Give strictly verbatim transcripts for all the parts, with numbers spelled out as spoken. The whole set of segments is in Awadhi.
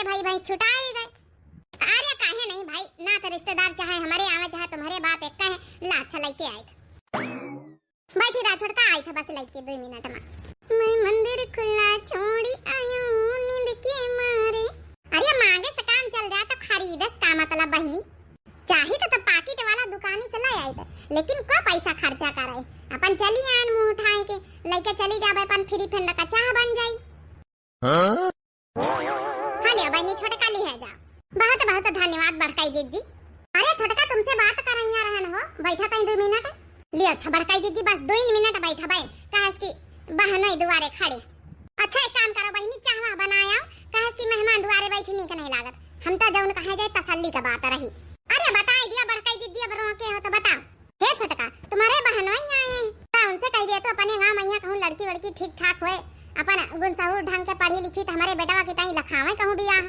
भाई, भाई छुटाई गए। अरे काहे नहीं भाई, नात रिश्तेदार चाहे हमरे आवे चाहे तुम्हरे, बात एक है। ला अच्छा लइके आए थे। बैठी रहा छोटका, आई थे बस लइके दुई मिनट में। मैं मंदिर खुला छोड़ी आयो नींद के मारे। अरे मांगे से काम चल जाए तो खरीदे से का मतलब बहिनी? चाही तो, तो पाकिट वाला दुकानी से ले आई थे, लेकिन को पैसा खर्चा करे? अपन चली आन मुंह उठाए के, लइके चली जाबे अपन फ्री फंड का चाह बन जाई। हाँ? हाँ, लियो बहिनी, छोटका लिहे जा। बहुत बहुत धन्यवाद बड़काई जिज्जी। अरे छोटका, तुमसे बात करैया रहन हो, बैठा तई दो मिनट। लियो अच्छा बड़काई जिज्जी, बस दो ही मिनट बैठा बे, काहे कि बहनोई दुआरे खड़े। अच्छा एक काम करो बहिनी, चाहवा बनाया, काहे कि मेहमान दुआरे बैठी नीक नहीं लागत। हम तो जौन कहे जाए तसल्ली का बात रही। अरे बताई दिया बड़काई जिज्जी, अब रोके हो तो बताओ। हे छोटका, तुम्हरे बहनोई आए हैं, ता उनसे कह दिया तो अपने गाँव मैया कहूँ लड़की वड़की ठीक ठाक होए, अपन गुनसहुर ढंग के पढ़ी लिखी तो हमरे बेटवा के ताई लखावे कहूँ बियाह।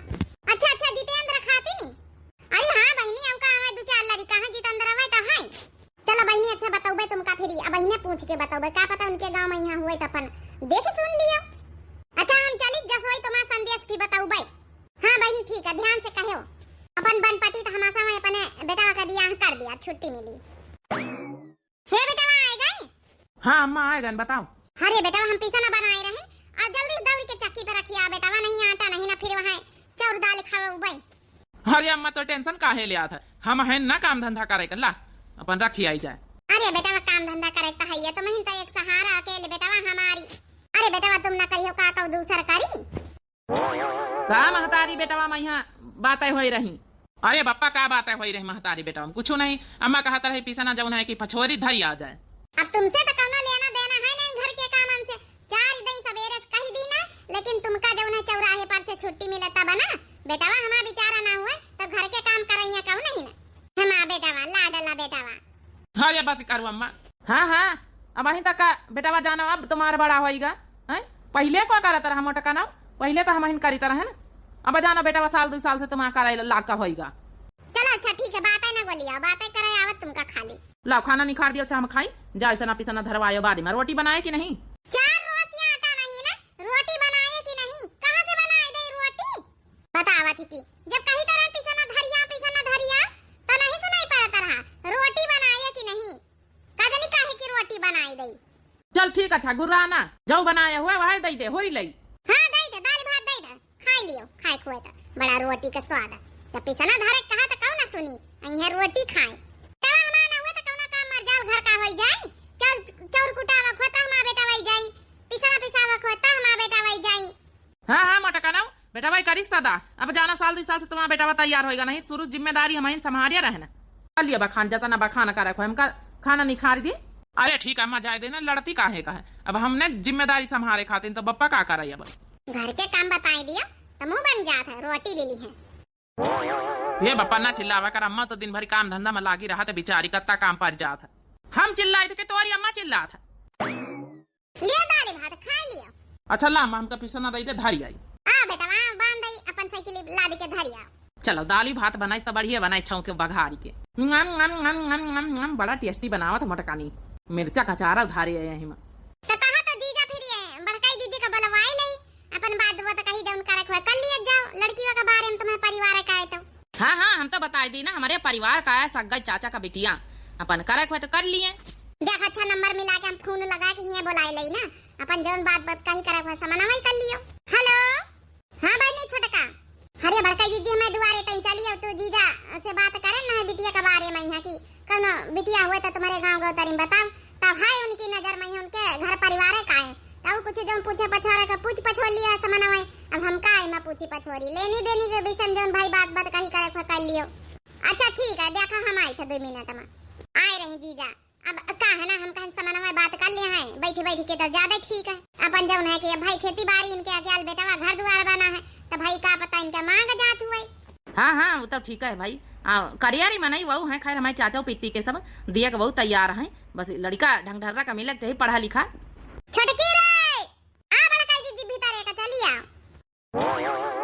अच्छा अच्छा, जितेंद्र खाती नी? अरे हाँ बहिनी, अउ का हवे, दू चार लड़का हैं जितेंद्र हवे तो हैं। चलो बहिनी, अच्छा बतौबे तुमका फिरी, अब बहिने पूछ के बतौबे, का पता उनके गाँव मैया हुए तो अपन देख सुन लियो। अच्छा हम चली जसोई तुम्हार संदेश भी बतौबे। हाँ बहिनी ठीक है, ध्यान से कहो। अपन बनपटी तो हमासा में अपने बेटवा का बियाह कर दिया, छुट्टी मिली। हे बेटवा, आए गए? हाँ अम्मा, आए गए, बताओ। अरे बेटवा, हम पिसना बनाए रहे, और जल्दी से दौड़ के चक्की पे रखिया बेटवा, नहीं आटा नहीं ना फिर वहाँ चाउर दाल खावे उबे। अरे अम्मा, तो टेंशन काहे लेत है, हम हैं ना काम धंधा करे के, ला अपन रखी आई जाए। अरे बेटवा, काम धंधा करे के तो है, ये तो महीन तो एक सहारा अकेले बेटवा हमारी। अरे बेटवा, तुम ना करियो का कहू दूसर करी। का महतारी बेटवा में यहाँ बातें होई रही? अरे बप्पा, का बातें होई रही महतारी बेटवा में? कुछ नहीं। अम्मा कहत रही पिसना जौन है कि पछोरी धरी आ जाए। अब तुमसे तो कौनो लेना देना है नहीं घर के कामन से। चार दिन सवेरे से कही दी ना, लेकिन तुमका जौन है चौराहे पर से छुट्टी मिले तब ना। बेटवा हमार बेचारा ना हुए तो घर के काम करैया कहू नहीं ना। हमार बेटवा, लाडला बेटवा। हाँ रे बस करू अम्मा। हाँ हाँ, अबहीं तक का बेटवा जानो अब तुम्हार बड़ा होइगा, हैं? पहिले को करत रहा मोटका ना, पहिले तो हमहिन करित रहन, अब जानो बेटवा साल दू साल से तुम्हार करे लाग का होइगा। चलो अच्छा ठीक है, बातें ना बोलिया, बातें करे आवत तुमका खाली। लाओ खाना निखार दियो, चाह हम खाई, जाओ सना पिसना धरवायो बाद में। रोटी बनाए कि नहीं? चार रोज से आटा नहीं ना, रोटी बनाए कि नहीं? कहाँ से बनाए दे रोटी? बतावत ही कि जब कही तरह पिसना धरिया, पिसना धरिया, तो नहीं सुनाई पड़त रहा, रोटी बनाए कि नहीं? का जानी काहे की रोटी बनाई दई। चल ठीक है, गुर्रा ना, जौ बनाए हुए वह दई दे, होई लई। हाँ, दई दे, दाल भात दई दे, खाई लियो, खाए खुए तो बड़ा रोटी के स्वाद। जब पिसना धरे कहा तो कहू ना सुनी, अइहे रोटी खाए। तब हमार ना हुए तो कौनो काम मर जाओ, घर का होई जाई, चाउर, चाउर कुटावा खुए तो हमार बेटा वही जाई, पिसना पिसावा खुए तो हमार बेटा वही जाई। हाँ, हाँ, मोटका नाऊ, बेटा भाई करिस सदा। अब जाना साल दू साल से तुम्हारा बेटा तैयार होइगा नहीं, शुरू जिम्मेदारी हमहिन संभारिया रहना। चलिए बखान, जतना बखान करे को हमका खाना निखार दी। अरे ठीक है अम्मा, जाए देना, लड़ती काहे का है, अब हमने जिम्मेदारी संभारे खातिर तो बप्पा का करे अब। घर के काम बताई दिया तो मुंह बन जात है, रोटी ले ली है। हे बप्पा ना चिल्लावा कर, अम्मा तो दिन भर काम धंधा में लागी रहत है, बेचारी कत्ता काम पर जात है। हम चिल्लाई तो के तोरी अम्मा चिल्लात है। लियो दाल भात खा लियो। अच्छा ला, अम्मा हमका पिसना दई दे, धरी आई। आ बेटा, वहाँ बांध दई, अपन साइकिल लाद के धरी आओ। चलो, दाली भात बनाई तो बढ़िया बनाई, छौंके बघारी के। ngam ngam ngam ngam ngam ngam, बड़ा tasty बनावत मोटकानी। मिर्चा का अचार उधारे है यही में। तो कहा तो जीजा फिर ये बड़काई दीदी का बुलवाई लई, अपन बात वो तो कही जौन करे खुए कर लिया जाओ, लड़कियों के बारे में तुम्हें परिवार का है तो। हाँ हाँ, हम तो बताई दी ना, हमरे परिवार का है, सग्गई चाचा का बिटिया, अपन करे खुए तो कर लिए। देख, अच्छा नंबर मिला के हम फोन लगा के हियाँ बुलाई लई ना, अपन जौन बात बात कही करे हुआ समनवा ही कर लियो। हेलो, हाँ बहिनी छोटका। अरे बड़का जीजी, हमें दुआरे कहीं चली आओ, तू जीजा से बात करे ना है बिटिया के बारे में, यहाँ की कौनो बिटिया हुए तो तुम्हारे गाँव गौतरी में बताओ, तब है उनकी नजर में ही उनके घर परिवार का है, तब कुछ जौन पूछे पछोरे का पूछ पछोर लिया समनवा है। अब हम का है मैं पूछी पछोरी, लेनी देनी के विषय में जौन भाई बात बात कही करे हुआ कर लियो। अच्छा ठीक है, देखा हम आई थे दो मिनट में, आए रहे जीजा। अब का है ना, हम कहन समनवा बात कर लिया है, बैठी बैठी के तो ज्यादा ठीक है। अपन जौन है कि अब भाई खेती बारी इनके अकेल बेटवा घर दुआर बना है, तो भाई का पता इनके मांग जांच हुए। हाँ हाँ, वो तो ठीक है भाई। आ, करियारी मनई वहू है, खैर हमारे चाचा पित्ती के सब दिया के वहू तैयार है, बस लड़का ढंग ढर्रा का मिलक चाहिए, पढ़ा लिखा। छोटकी रे, आ बड़काई दीदी भीतर एक चली आओ।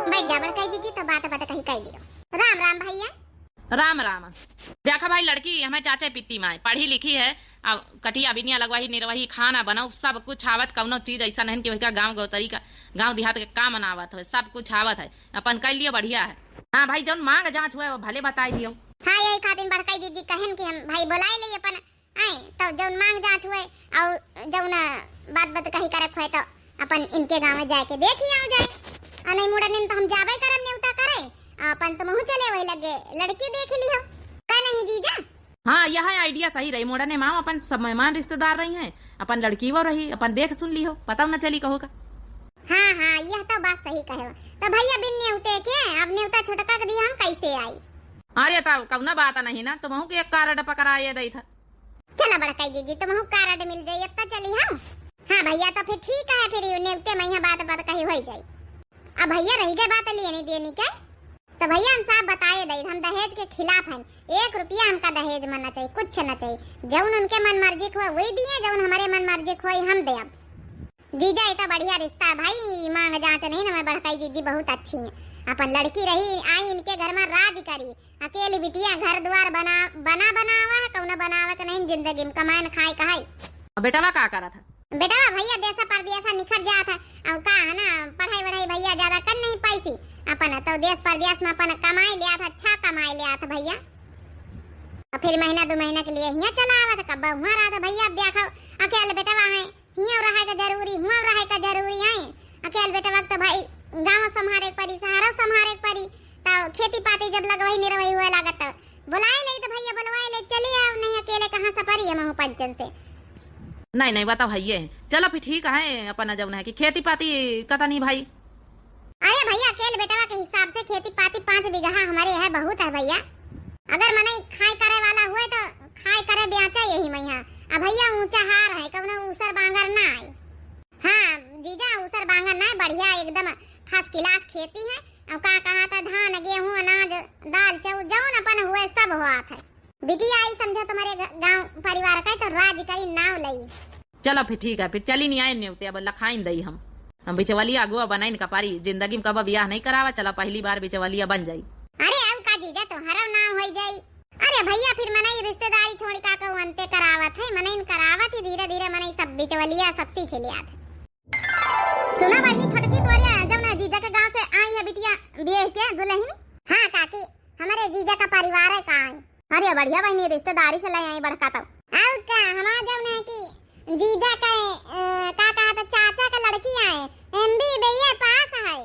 बैठ जा बड़काई दीदी, तो बात बात कही कह लियो। राम राम भैया। राम राम। देखा भाई, लड़की हमें चाचे पित्ती माय पढ़ी लिखी है, अब कटिया बिनिया लगवाही, निरवही, खाना बनाऊ, सब कुछ आवत, कौनो चीज ऐसा नहीं कि वही का गाँव गौतरी का, गाँव देहात के काम ना आवत हो, सब कुछ आवत है, अपन कर लियो, बढ़िया है। हाँ भाई, जौन मांग जांच हुए वो भले बताई दियो। हाँ, यही खातिर बड़काई दीदी कहन कि हम भाई बुलाई ले अपन, आए तो जौन मांग जांच हुए और जौन बात बात कही करे हुए तो अपन इनके गाँव में जाके देख ही आओ जाए। आ नहीं मुड़ने में तो हम जाबे करब नेवता करे, अपन तुमहू चले वही लगे लड़की देख लियो, का नहीं जीजा? हाँ, यह idea सही रही। मोड़ने माँ अपन सब मेहमान रिश्तेदार रही हैं, अपन लड़की वो रही, अपन देख सुन लिहो, पता न चली कहो का। हाँ, हाँ, यह तो बात सही कहे हो। तो भैया बिन नेवते के अब नेवता छोटका के दिया हम कैसे आई? अरे, तब कौना बात नहीं ना, तुमहू के एक card पकड़ाए दई था। चला बड़काई जीजी, तुमहू card मिल जाई, अब तो चली हम। हाँ भैया, तो फिर ठीक है, फिर नेवते में यह बात बात कही हो जाई। अब भैया रही गए बात लेने देने के, तो भैया हम साफ बताए दई, हम दहेज के खिलाफ हैं, एक रुपया हमका दहेज में ना चाहिए, कुछ ना चाहिए। जौन उनके मन मर्जी को वही दिए, जौन हमारे मन मर्जी को हम दे। अब जीजा, ये तो बढ़िया रिश्ता है भाई, मांग जांच नहीं ना, मैं बड़काई जीजी बहुत अच्छी है। अपन लड़की रही आई इनके घर में राज करी, अकेली बिटिया घर द्वार बना, बना बनावा है, कौनो बनावे के नहीं, जिंदगी में कमाए न खाए का है। अब बेटवा का करत है? बेटवा भैया देश परदेश निखर जात है, और का है ना, पढ़ाई वढ़ाई भैया ज्यादा कर नहीं पाई थी, अपन तो देश परदेश में अपन कमाई लिया था, अच्छा कमाई लिया था भैया। और फिर महीना दो महीना के लिए हियाँ चला आवा था, कब हुआ रहा था भैया, अब देखो अकेले बेटवा है, हियाँ रहे का जरूरी, हुआँ रहे का जरूरी है। अकेल बेटवा के तो भाई गाँव संभारे के परी, शहरो संभारे के परी, तो खेती पाती जब लगवही निरवही हुए लागत तो बुलाए ले तो भैया बुलवाए ले, चली आओ, नहीं अकेले कहाँ से परी हम पंचन से। नहीं, नहीं, बताओ भाई, ये चलो फिर ठीक है, अपन जौन है कि खेती पाती कता नहीं भाई। अरे भैया, अकेल बेटवा के हिसाब से खेती पाती पाँच बीघा हमारे है, बहुत है भैया। अगर मनई खाए करे वाला हुए तो खाए करे बेचा यही मैया। अब भैया ऊंचा हार है, कौनो ऊसर बांगर ना आए। हाँ जीजा, ऊसर बांगर ना आए, बढ़िया एकदम first class खेती है। और का कहा था, धान गेहूं अनाज दाल चाउर जौन अपन हुए सब हुआ था। बिटिया आई समझो तुम्हारे ग-, गांव परिवार का तो राज करी नाव लई। चलो फिर ठीक है, फिर चली नहीं आए नेवते, अब लखाइन दई हम। हम बिचवलिया अगुआ बनाइन का पारी, जिंदगी में कब बियाह नहीं करावा, चला पहली बार बिचवलिया बन जाई। अरे अब का जीजा, तुम्हारा नाम हो जाई। अरे भैया, फिर मनई रिश्तेदारी छोड़ का कहूँ अंते करावत है, मनई करावत ही धीरे धीरे मनई सब बिचवलिया सब सीख लिया था। सुना बहिनी, छोटकी तोरे जौन है जीजा के गांव से आई है बिटिया बियाह के दुल्हन। हाँ काकी, हमारे जीजा का परिवार है का है। अरे बढ़िया बहिनी, रिश्तेदारी से ले आई बड़का तो। और का, हमार जौन है कि जीजा के, अ, का कहा था, चाचा का लड़की आए, एमबीबीए पास है,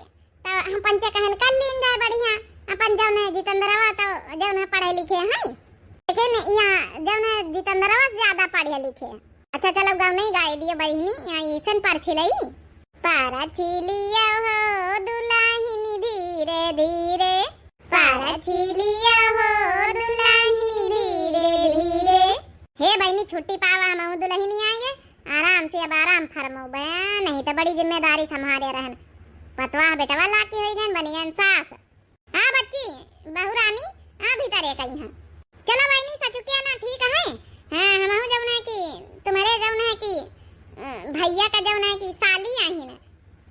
तो हम पंचे कहन कर लीन जाए बढ़िया। अपन जौन है जितेंद्रवा तो जौन है पढ़े लिखे हैं, लेकिन यहाँ जौन है जितेंद्रवा से ज्यादा पढ़े लिखे हैं। अच्छा चलो गाँव नहीं गाए दियो बहिनी, यहाँ ईसन पर छिलई। पारा छिलिया हो दुलाहिनी धीरे धीरे, पारा छिलिया हो दुलाहिनी धीरे धीरे। हे बहिनी, छुट्टी पावा, हमहू दुलहिनी आइए, आराम से अब आराम फरमो बया, नहीं तो बड़ी जिम्मेदारी संभाले रहन। पतवाह बेटवा लाकी होई गन, बनी गन सास। हाँ बच्ची, बहुरानी, आ भीतर एक आई हैं। चलो बहिनी, सचुकिया ना ठीक है। हाँ, हमहू जौन है कि तुम्हारे जौन है कि, अ, भैया का जौन है कि साली आई ना,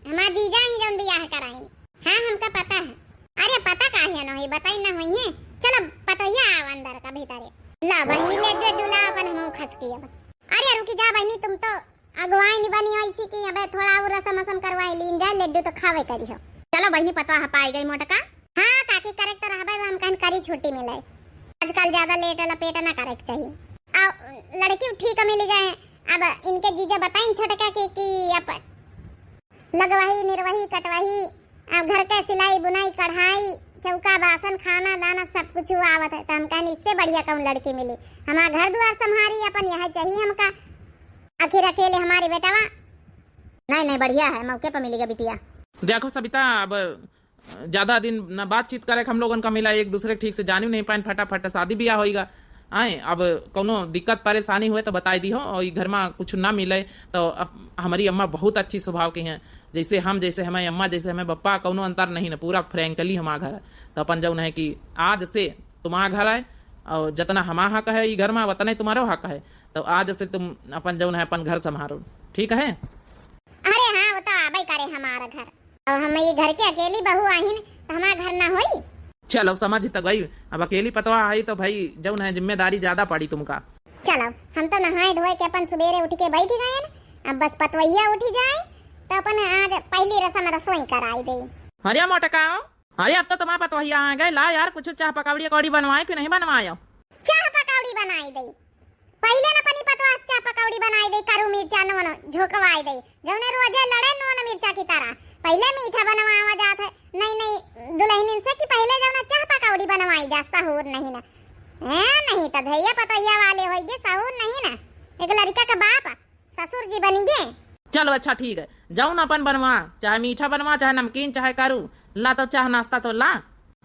हमार जीजा ही जौन बियाह कराई। हाँ, हमका पता है। अरे पता काहे न होई, बताई ना होई है। चलो पतोहिया आओ अंदर का भीतरे। ला बहिनी, ले दे डुला अपन हमहू खसकी अब। अरे रुकी जा बहिनी, तुम तो अगुवाई नहीं बनी होई थी कि अबे थोड़ा और रसम असम करवाई लीन जाए, लड्डू तो खावे करी हो। चलो बहिनी, पतवा हपाई गई मोटका। हाँ काकी, करेक्ट तो रहबे, हम कहन करी छुट्टी मिले। आजकल ज्यादा लेट लपेट ना करे के चाहिए। आ लड़की ठीक मिल गए, अब इनके जीजा बताइन छोटका के कि अपन लगवही, निरवही, कटवही, अब घर के सिलाई, बुनाई, कढ़ाई, चौका, बासन, खाना, दाना सब कुछ आवत है। तो हम कहन इससे बढ़िया कौन लड़की मिली, हमारा घर दुआर संभारी, अपन यह चाहिए हमका। आखिर अकेले हमारे बेटवा। नहीं, नहीं, बढ़िया है, मौके पर मिलेगा बिटिया। देखो सबिता, अब ज्यादा दिन न बातचीत करे हम लोगन का मिला, एक दूसरे के ठीक से जानी नहीं पाइन, फटाफट शादी ब्याह होइगा। आए, अब कौनो दिक्कत परेशानी हुए तो बताई दी हो, और ई घर में कुछ ना मिले तो अब हमारी अम्मा बहुत अच्छी स्वभाव की हैं, जैसे हम, जैसे हमें अम्मा, जैसे हमें पप्पा, कौनो अंतर नहीं ना, पूरा फ्रेंकली हमारा घर है। तो अपन जौन है कि आज से तुम्हारा घर है, और जितना हमारा हक है ई घर में, उतना ही तुम्हारा हक है। तो आज से तुम अपन जौन है अपन घर संभालो, ठीक है? अरे हाँ, वो तो आबे करे हमारा घर। अब हम ये घर के अकेली बहू आहिन, तो हमारा घर ना होई? चलो, समझ तो गई। अब अकेली पतवा है तो भाई, जौन है, जिम्मेदारी ज्यादा पड़ी तुमका। चलो, हम तो नहाए धोए के अपन सुबेरे उठ के बैठ गए हैं। अब बस पतवैया उठ जाए तो अपन आज पहली रसम रसोई कराई दे। अरे मोटका, अरे अब तो तुम्हारा पतवैया आ गए। ला यार, कुछ चाह पकौड़ी अकौड़ी बनवाए कि नहीं बनवायो? चाह पकौड़ी बनाई दे। पहिले न अपनी पतवा चाह पकौड़ी बनाई दे, करू मिर्चा नून झोंकवाई दे, जौने रोजे लड़े नून मिर्चा की तरह। पहिले मीठा बनवावा जात है, नहीं, नहीं, दुल्हनिन से कि पहिले जौन चाह पकौड़ी बनवाई जा, सहूर नहीं ना। हैं, नहीं तो भैया पतैया वाले होइगे, सहूर नहीं ना। एक लड़का का बाप, ससुर जी बनिगे। चलो अच्छा ठीक है, जौन अपन बनवा, चाहे मीठा बनवा, चाहे नमकीन, चाहे करू, ला तो चाह नाश्ता तो ला।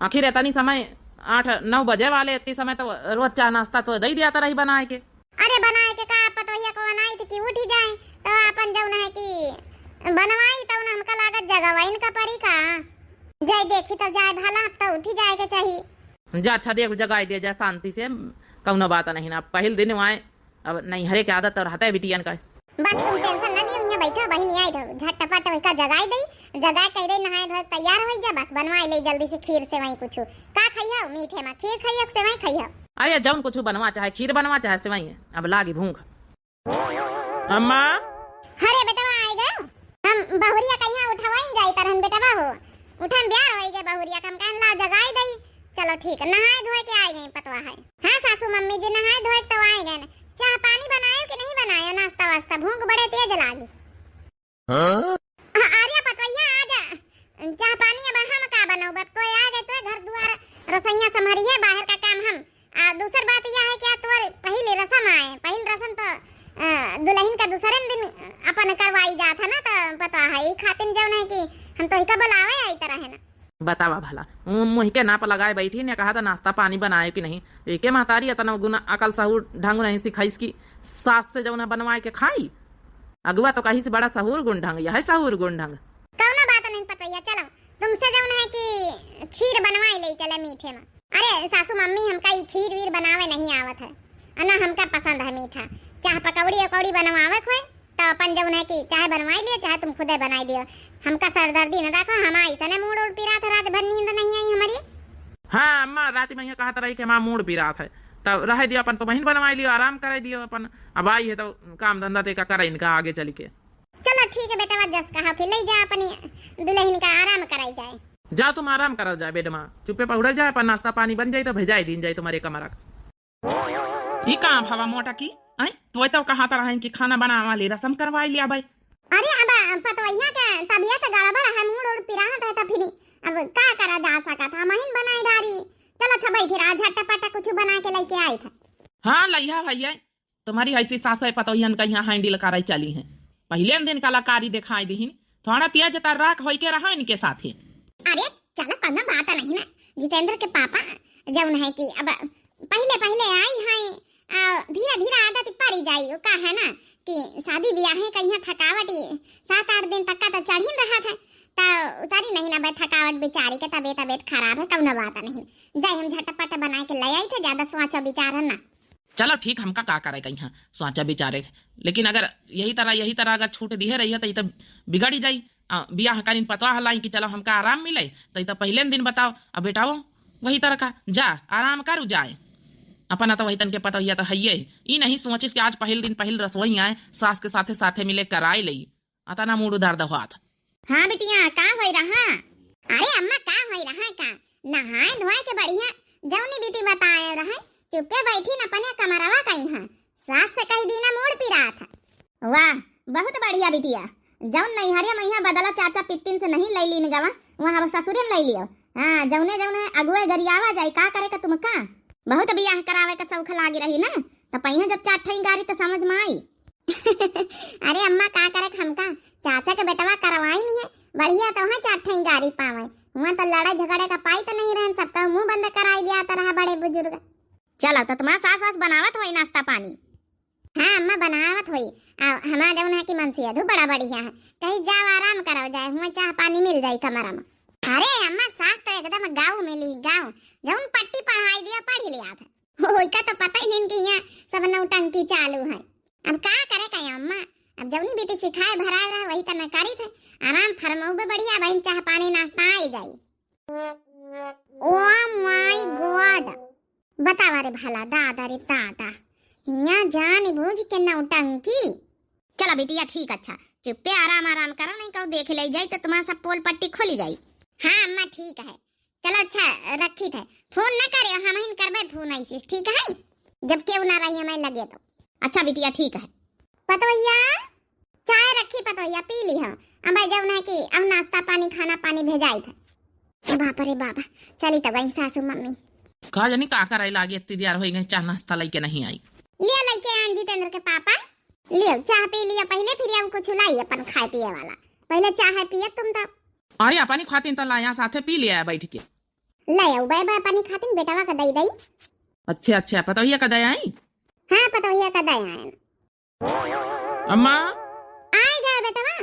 आखिर इतनी समय, आठ नौ बजे वाले, इतनी समय तो रोज चाह नाश्ता तो दे दिया रही बनाए के। अरे बनाए के का, पतोहिया को बनाई थी कि उठी जाए, तो अपन जौन है कि बनवाई, तो हमका लागत जगवाइन का परी का। जाए देखी तब जाए भला, अब तो उठी जाए के चाहिए। जा अच्छा देख, जगाई दे जा शांति से, कौनो बात नहीं ना। पहिल दिन आए, अब नैहरे के आदत तो रहता है बिटियन का। बस तुम टेंशन न लियो, यहाँ बैठो बहिनी, आई रहो, झटपट वही का जगाई दई, जगाए कह दे नहाए धोए तैयार हो जा, बस बनवाए ले जल्दी से खीर सेवई कुछ। का खइहो मीठे में, खीर खइहो कि सेवई खइहो? अरे जौन कुछ बनवा, चाहे खीर बनवा चाहे सेवई, अब लागी भूख। अम्मा। अरे बेटवा आए गए, हम बहुरिया कहिया उठवाइन जाई तरहन बेटवा हो, उठन ब्यार होई गए बहुरिया, हम कहन ला जगाई दई। चलो ठीक है, नहाए धोए के आए गए पतवा है। हाँ सासू मम्मी जी नहाए धोए के तो आए गए। चाह पानी बनायो कि नहीं बनायो, नाश्ता वास्ता, भूख बड़े तेज लागी। हाँ? अ-, अरे पतवैया आ जा, चाह पानी अब हम का बनौब, अब तो आ गए तो घर दुआर रसोइया संभरी है, बाहर का काम हम। आ दूसर बात यह है कि आज तोर पहली रसम आए, पहली रसम तो, अ, दुल्हन का दूसरे दिन अपन करवाई जात है ना, तो पता है ई खातिन जौन है कि हम तो इका बुलावे आई तरह है ना। बतावा भला, उ मुँह के नाप लगाए बैठी ने कहा था नाश्ता पानी बनाए कि नहीं। एके महतारी अतना गुण अकल सहूर ढंग नहीं सिखाइस कि सास से जौन है बनवाए के खाई। अगुआ तो कहिस बड़ा सहूर गुण ढंग, यह सहूर गुण ढंग। कौनो बात नहीं पतवैया, चलो तुमसे जौन है कि खीर बनवाए ले चले मीठे में। अरे सासू मम्मी, हमका ई खीर वीर बनावे नहीं आवत है, अना हमका पसंद है मीठा। चाहे पकौड़ी अकौड़ी बनवावे खोए, तो अपन जौन है कि चाहे बनवाई लियो, चाहे तुम खुदे बनाई दियो। हमका सरदर्दी न रखो, हम ऐसने मूड उड़ पिरात है, रात भर नींद नहीं आई हमारी। हाँ अम्मा, रात में ये कहत रही कि हमारा मूड पिरात है, तब रह दियो, अपन तुमहिन बनवाई लियो, आराम करे दियो अपन। अब आई है तो काम धंधा तेका करे इनका आगे चल के। चलो ठीक है बेटवा, जस कहा फिर ले जा अपनी दुल्हन का आराम कराई जाए। जा तुम आराम कराओ जाए बेडमा, चुप्पे पहुड़ल जाए, अपन नाश्ता पानी बन जाए तो भेजाई दीन जाए तुम्हारे कमरा। ई का भवा मोटा की, आय? तोय तो कहा तरह कि खाना बनावा ले, रसम करवाई लिया भाई। अरे अब पतवैया के तबीयत गड़बड़ है, मूड उड़ पिराहत है, तो फिर अब का करा जा सकत है, महीन बनाई डारी। चलो अच्छा बैठे रहा, झटपट कुछ बना के लेके आई था। हाँ लइहा भैया, तुम्हारी ऐसी सास है पतोहियन का यहाँ हैंडल करे चली हैं। पहले दिन कलाकारी दिखाई दीहिन, थोड़ा तेज तर्राक होई के रहा इनके साथे। अरे चलो, कोनो बात नहीं ना। जितेंद्र के पापा जौन है कि अब पहले पहले आई हैं, आ, धीरे धीरे आदत पड़ी जाई। वो का है ना कि शादी ब्याह है, कहीं थकावट ही सात आठ दिन तक का तो चढ़िन रहा था, तो उतारी नहीं ना बे थकावट, बेचारी के तबीयत तबीयत खराब है, कौनो बात नहीं। जाए हम झटपट बना के ले आई थे, ज्यादा सोचो विचार ना। चलो ठीक, हमका का करे कहीं सोचा विचारे, लेकिन अगर यही तरह, यही तरह अगर छूट दिए रही है तो ये तो बिगड़ ही जाई। आ, बियाह करीन पतवा हलाई कि चलो हमका आराम मिले, तो ये तो पहले दिन बताओ। अब बेटाओ वही तरह का जा आराम करू जाए, अपना तो वही तन के पतोहिया तो हइये है। ई नहीं सोचिस कि आज पहिल दिन पहिल रसोई आए, सास के साथे साथे मिले कराए लई। अतना मूड उधार दहो हाथ। हाँ बिटिया, का होई रहा? अरे अम्मा, का होई रहा का? नहाए धोए के बढ़िया जौनी बीती बताए रहे, चुप्पे बैठी न अपने कमरवा कहीं है। सास से कही दीना मूड पिरात है। वाह, बहुत बढ़िया बिटिया। जौन नैहरिया मैया बदला चाचा पित्तिन से नहीं ले लीन गवा, वहाँ अब ससुरे में ले लियो। हाँ, जौने जौने अगुए गरियावा जाई, का करे का तुमका? बहुत बियाह करावे का शौक लागी रही ना, तो पहिया जब चार ठई गारी तो समझ में आई। अरे अम्मा, का करे हमका, चाचा के बेटवा करवाई नहीं है, बढ़िया तो है चार ठई गारी पावे। हुआ तो लड़ाई झगड़े का पाई तो नहीं रहन, सबका मुंह बंद कराई दिया तो रहा बड़े बुजुर्ग। चलो तो तुम्हारा सास वास बनावत होई नाश्ता पानी। हाँ अम्मा, बनावत होई। आ, हमार जौन है कि मनसियाधु बड़ा बढ़िया है, कही जाओ आराम करो जाए, हुआ चाह पानी मिल जाई कमरा में। अरे अम्मा, सास तो एकदम गाँव में ली गाँव, जौन पट्टी पढ़ाई दिया पढ़ लिया था। ओइका तो पता ही नहीं कि यहाँ सब नौटंकी चालू है। अब का करे का अम्मा, अब जौनी बीती सिखाए भराए रहा वही तना करी थे। आराम फरमाउबे बढ़िया बहन, चाह पानी नाश्ता आई जाई। ओ बतावा रे भला, दादा रे दादा, हियाँ जान बूझ के नौटंकी। चला बिटिया, ठीक, अच्छा, चुप्पे आराम आराम करो, नहीं कहूँ देख ले जाई तो तुम्हारा सब पोल पट्टी खोली जाई। हाँ अम्मा, ठीक है। चलो अच्छा, रखी थे, फोन न करे, हम ही करबे फोन ऐसे, ठीक है, जब केहू ना रही हमें लगे तो। अच्छा बिटिया, ठीक है। पतोहिया, चाय रखी पतोहिया, पी ली हो। अब भाई जब ना कि अब नाश्ता पानी, खाना पानी भेजाई थे। बाप रे बाबा, चली तो गई सासू मम्मी। का जानी का कराई लागे, इतनी देर होई गई, चाह नाश्ता लइके नहीं आई। लियो लइके आन जितेंद्र के पापा, लियो चाह पी लियो पहले, फिर हम कुछ लाई अपन खाए पिए वाला। पहले चाह है पिए तुम तो। अरे अपनी खातिन तो लाया, साथे पी लिया बैठ के। ले आओ बे, बे अपनी खातिन बेटवा का दई दई। अच्छा अच्छा, पतोहिया का दया आई? हाँ पतोहिया का दया आई। अम्मा। आए गए बेटवा।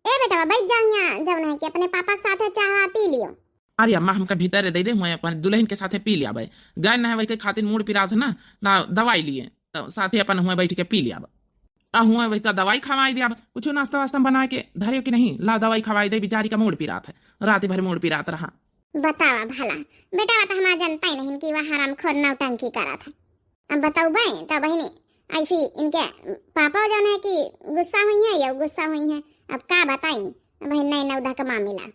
ए बेटवा, बैठ जा हियाँ, जौन है कि अपने पापा के साथे चाह पी लियो। अरे अम्मा, हमका भीतर दे दे, हुए अपन दुल्हन के साथे पी लिया भाई। गए ना वही के खातिर मूड़ पिरात है ना, ना दवाई लिए, तो साथे अपन हुए बैठ के पी लिया। आ हुए वही का दवाई खवाई दिया, कुछ नाश्ता वास्ता बना के धरे कि नहीं, ला दवाई खवाई दे, बेचारी का मूड़ पिरात है, रात भर मूड़ पिरात रहा। बतावा भला, बेटवा तो हमार जनता ही नहीं कि वह हरामखोर नौटंकी करत है। अब बतौबे तो बहिनी, ऐसी इनके पापा जौन है कि गुस्सा हुई है, या गुस्सा हुई है। अब का बताई, अब है नए नौधा का मामला।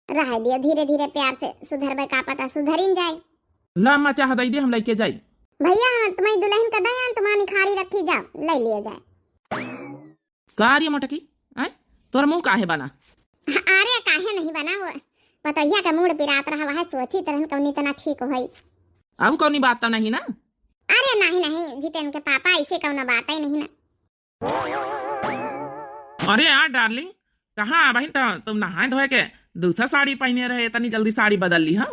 रह दियो, धीरे धीरे प्यार से सुधरबे, का पता सुधरिन जाए। ला अम्मा, चाह दई दे, हम लइके जाई। भैया, हम तुम्हारी दुल्हन का दयान तुम्हारी निखारी रखी जाओ, ले लियो जाए। का रे मोटकी, आय? तोर मुंह काहे बना? अरे काहे नहीं बना, वो पतोहिया का मूड़ पिरात रहा, वह सोची तरहन कौनी तना ठीक होई। अब कौनी बात तो नहीं ना? अरे नहीं नहीं, जितेन के पापा, ऐसे कौनो बात ही नहीं ना। अरे यार डार्लिंग, कहाँ बहिन, तो तुम नहाए धोए के दूसरा साड़ी पहने रहे, इतनी जल्दी साड़ी बदल ली हो?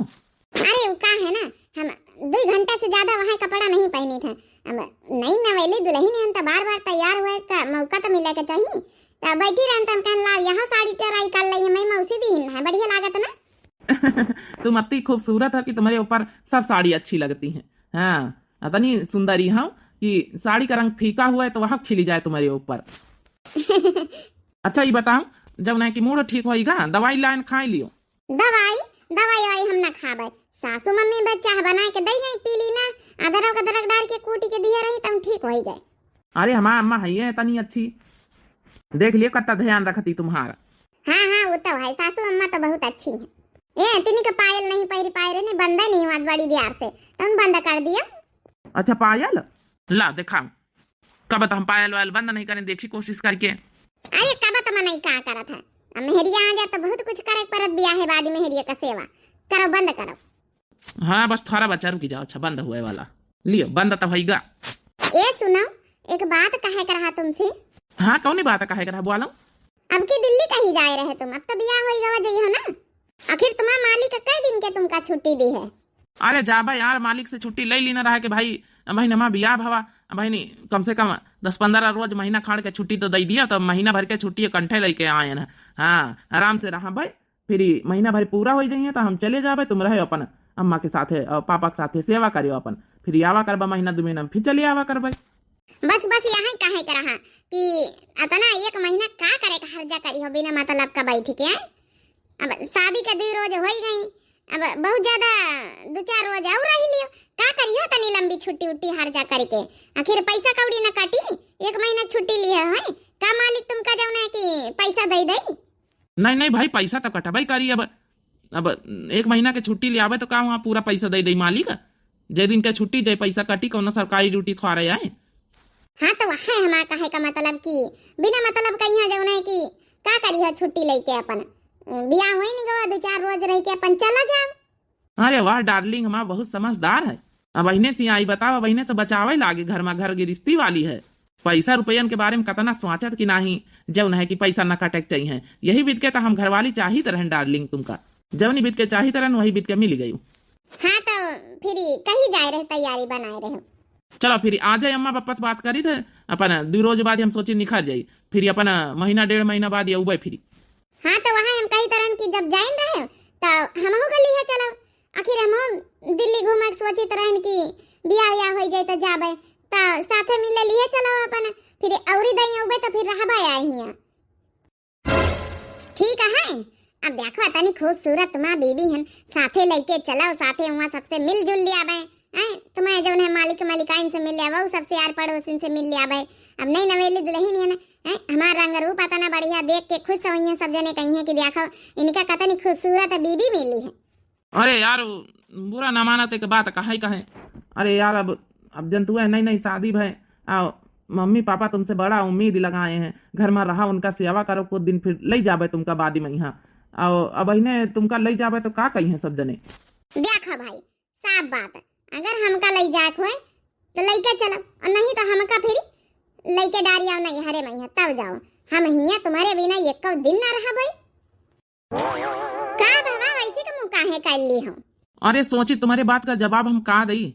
अरे वो का है ना, हम दो घंटा से ज्यादा वहाँ कपड़ा नहीं पहनी थे। अब नई नवेली दुल्हन है, हम तो बार बार तैयार हुए का मौका तो मिले के चाहिए। तो बैठी रहन, तो हम कहन ला यहाँ साड़ी try कर ली, हमें मौसी दी है, बढ़िया लागत ना। तुम अति खूबसूरत हो कि तुम्हारे ऊपर सब साड़ी अच्छी लगती हैं। हाँ, इतनी सुंदरी हो कि साड़ी का रंग फीका हुआ है तो वह खिली जाए तुम्हारे ऊपर। अच्छा ये बताओ, जब नहीं कि मूड ठीक होइगा, दवाई लाइन खाई लियो। दवाई, दवाई वाई हम ना खाबे। सासू मम्मी बस चाह बनाए के दई गई, पी ली ना, अदरक अदरक डाल के कूटी के दिए रही, तब ठीक होई गए। अरे हमार अम्मा है ये इतनी अच्छी, देख लियो कत्ता ध्यान रखती तुम्हारा। हाँ हाँ, वो तो है, सासू अम्मा तो बहुत अच्छी है। ए तिनी के पायल नहीं पहिरी पाए रहे, नहीं बंदा नहीं हुआ बड़ी देर से, तुम बंद कर दियो। अच्छा पायल, ला दिखाओ, कब तो हम पायल वायल बंद नहीं करें, देखी कोशिश करके। अरे कब तो मनई का करत है, अब मेहरिया आ जा तो बहुत कुछ करे के परत बियाहे बाद मेहरिया का सेवा। करो, बंद करो। हाँ बस थोड़ा बचा, रुकी जाओ। अच्छा बंद हुए वाला, लियो बंद तो होइगा। ए सुनो, एक बात कहे के रहा तुमसे। हाँ कौनी बात कहे के रहा, बोलो। अब की दिल्ली कहीं जाए रहे तुम, अब तो बियाह होई गवा जइहो ना। आखिर तुम्हार मालिक कई दिन के तुमका छुट्टी दी है? अरे जाबे यार, मालिक से छुट्टी ले ली ना रहा कि भाई, भाई नमा बियाह भवा, भाई नी, कम से कम दस पन्द्रह रोज महीना खाड़ के छुट्टी तो दे दिया, तो महीना भर के छुट्टी कंठे लेके आए ना। हाँ आराम से रहा भाई, फिर ई महीना भर पूरा हो जाइए तो हम चले जाबे, तुम रहे अपन अम्मा के साथे और पापा के साथे सेवा करियो अपन, फिर आवा करबा महीना दो महीना में फिर चले आवा करबे। बस बस यही कहे के रहा कि अतना एक महीना का करे के हर्जा करी हो बिना मतलब का बैठ के। अब शादी का दो रोज हो ही गई, अब बहुत ज्यादा दो चार रोज और रह लियो। का करियो तनी लंबी छुट्टी उट्टी हर्जा करके, आखिर पैसा कौड़ी न काटी, एक महीना छुट्टी लिए है, का मालिक तुमका जौन है कि पैसा दे दे? नहीं नहीं भाई, पैसा तो कटबे करी। अब अब एक महीना के छुट्टी ले आवे तो का वहाँ पूरा पैसा दे दे मालिक? जे दिन के छुट्टी जे पैसा कटी, कौनो सरकारी ड्यूटी थोड़े आए। हाँ तो वह है हमार कहे का मतलब कि बिना मतलब का यहाँ जौन है कि का करी है छुट्टी लेके अपन, बियाह होई नहीं गवा, दो चार रोज रह के अपन चला जाओ। अरे वाह डार्लिंग, हमार बहुत समझदार है। अब अहिने से आई बताओ, अब अहिने से बचावे लागे, घर में घर गिरस्ती वाली है। पैसा रुपयन के बारे में कतना सोचत कि नाही, जौन है कि पैसा न कटे के चाहिए। यही बीत के तो हम घरवाली चाहित रहन डार्लिंग तुमका। जौनी बीत के चाहित रहन वही बीत के मिल गई। हाँ तो फिर कहीं जाए रहे, तैयारी बनाए रहे। चलो फिर आ जाए अम्मा पापा से बात करी थे, अपन दो रोज बाद हम सोची निखर जाई, फिर अपन महीना डेढ़ महीना बाद ये उबे फिर। हाँ तो वहाँ हम कही तरन कि जब जाइन रहे तो हमहू के लिए चलो, आखिर हमहू दिल्ली घूमे के सोचित रहन कि बियाह उयाह हो जाए तो जाबे, तो साथे मिले लिए चलो अपन, फिर औरी दई उबे तो फिर रहबे आए हियाँ। ठीक है, अब देखो तनी खूबसूरत माँ बीबी हन, साथे लेके चलो, साथे वहाँ सबसे मिलजुल लियाबे। हैं, तुम्हें जौन है मालिक मलिकाइन से मिल लेवा, सबसे यार पड़ोसिन से मिल लेवा। अब नई नवेली दुलहिन है ना, हैं, हमार रंग रूप अतना बढ़िया देख के खुश होइहैं, सब जने कहिहैं कि देखो इनका कतनी खूबसूरत बीबी मिली है। अरे यार, बुरा ना माना, तो एक बात कहे कहे। अरे यार, अब अब जन तू है, नई नई शादी भय, आ मम्मी पापा तुमसे बड़ा उम्मीद लगाए हैं, घर में रहा, उनका सेवा करो, कुछ दिन फिर ले जाबे तुमका बाद में यहाँ। आ अब इन्हें तुमका ले जाबे तो का कहिहैं सब जने? देखो भाई, साफ बात, अगर हमका लई जात होए तो लइके चलो, और नहीं तो हमका फिर लइके डारी आओ नहीं हरे मैया, तब जाओ। हम हियाँ तुम्हारे बिना एको दिन ना रहबै। का बाबा, वैसे तो मुँह काहे कर ली हो? अरे सोची, तुम्हारे बात का जवाब हम का दई?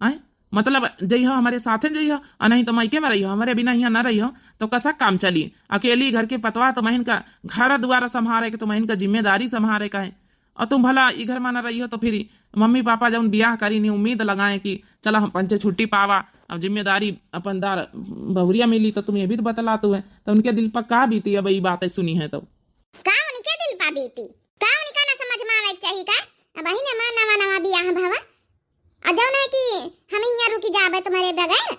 आय, मतलब जइहो हमारे साथे जइहो, आ नहीं तो मायके में रहिहो, हमारे बिना यहाँ ना रहिहो तो कसा काम चली? अकेली घर के पतवा, तुम्हें का घर दुआर संभारे के, तुम्हें का जिम्मेदारी संभारे का है। और तुम भला ई घर में ना रहिहो तो फिर मम्मी पापा जौन बियाह करी नी, उम्मीद लगाए कि चला हम पंचे छुट्टी पावा, अब जिम्मेदारी अपन दार बहुरिया मिली, तो तुम ये भी तो बतलात हुए, तो उनके दिल पर का बीती अब ई बातें सुनी है तो? का उनके दिल पर बीती? का उनका ना समझ में आवे के चाही का? अब वही ना माँ नवा नवा बियाह भवा, और जौन है कि हम यहाँ रुकी जाबे तुम्हारे बगैर।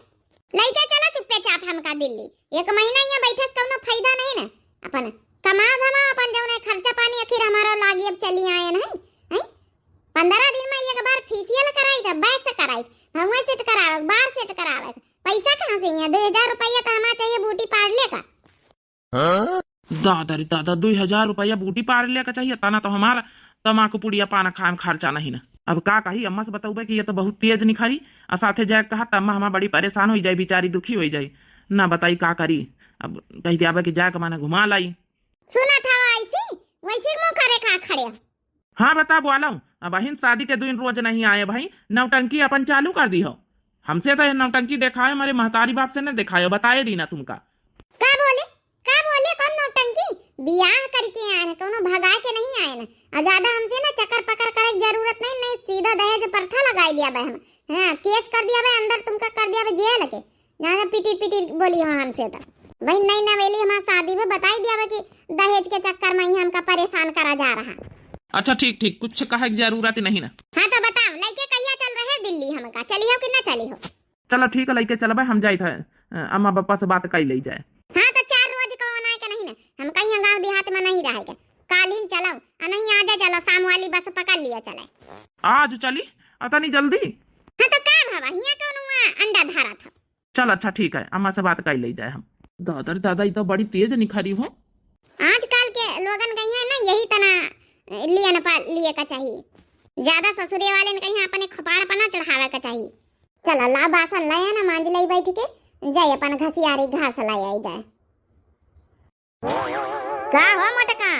लइके चला चुप्पे चाप हमका दिल्ली, एक महीना यहाँ बैठे से कौनो फायदा नहीं ना। अपन कमा धमा, अपन जौन है खर्चा पानी आखिर हमारा लागी, अब चली आए नहीं, हैं? पंद्रह दिन में एक बार फेशियल कराई था, वैक्स कराई, भौंवा सेट करावे, बार सेट करावे, पैसा कहाँ से? यहाँ दो हजार रुपया तो हमारा चाहिए ब्यूटी पार्लर का। दादा रे दादा, दुई हजार रुपया ब्यूटी पार्लर का चाहिए, तना तो हमार तमाकू पुड़िया पान खाए में खर्चा नहीं ना। अब का कही, अम्मा से बतौबे कि ये तो बहुत तेज निखरी, आ साथे जाए के कहा, त अम्मा हमार बड़ी परेशान होइ जाई, बेचारी दुखी होइ जाई, ना बताई का करी। अब कहि दियाबे कि जाए के माने घुमा लाई। सुना था ऐसी, वैसे मुँह करे का खड़े। हाँ बता बोलो, अब अहिन शादी के दिन रोज नहीं आए भाई, नौटंकी अपन चालू कर दी हो। हमसे तो ये नौटंकी देखाए, हमारे महतारी बाप से न देखाए, बताए दी ना तुमका। का बोले, का बोले, कौन नौटंकी? बियाह करके आए हैं, कौनो भगा के नहीं आए ना। और ज्यादा हमसे ना चक्कर पकड़ करे के जरूरत नहीं, नहीं सीधा दहेज प्रथा लगाई दिया बे हम। हाँ, केस कर दिया बे अंदर, तुमका कर दिया बे जेल के। ज्यादा पिटी पिटी बोली हो हमसे तो। भाई नई नवेली हमार शादी में बताई दिया बे कि दहेज के चक्कर में ही हमका परेशान करा जा रहा। अच्छा ठीक ठीक, कुछ कहे के जरूरत नहीं ना। हाँ तो बताओ, लइके कहिया चल रहे दिल्ली हमका, चली हो कि ना चली हो? चलो ठीक है, लइके चलबे, हम जाइत है, अ, अम्मा पापा से बात कई लई जाए। हाँ, तो चार रोज का होना है का नहीं ना, हम कहीं गाँव देहात में नहीं रहे के। काल ही चलो, आ नहीं आज चलो, शाम वाली बस पकड़ लिया चले। आज चली? अतनी जल्दी? हाँ, तो का भवा, हियाँ कौन हुआ अंडा धारा था? चल अच्छा ठीक है, अम्मा से बात कई लई जाए हम। दादा रे दादा, ई तो बड़ी तेज निखरी हो। आजकल के लोगन कहीं है ना, यही तना लिए न पा लिए का चाहिए। ज्यादा ससुरे वाले ने कहीं अपने खपाड़ पर ना चढ़ावे का चाहिए। चला ला बासन लाया ना, मांज लाई बैठ के, जाए अपन घसियारी घास लाया आई जाए। का हो मोटका,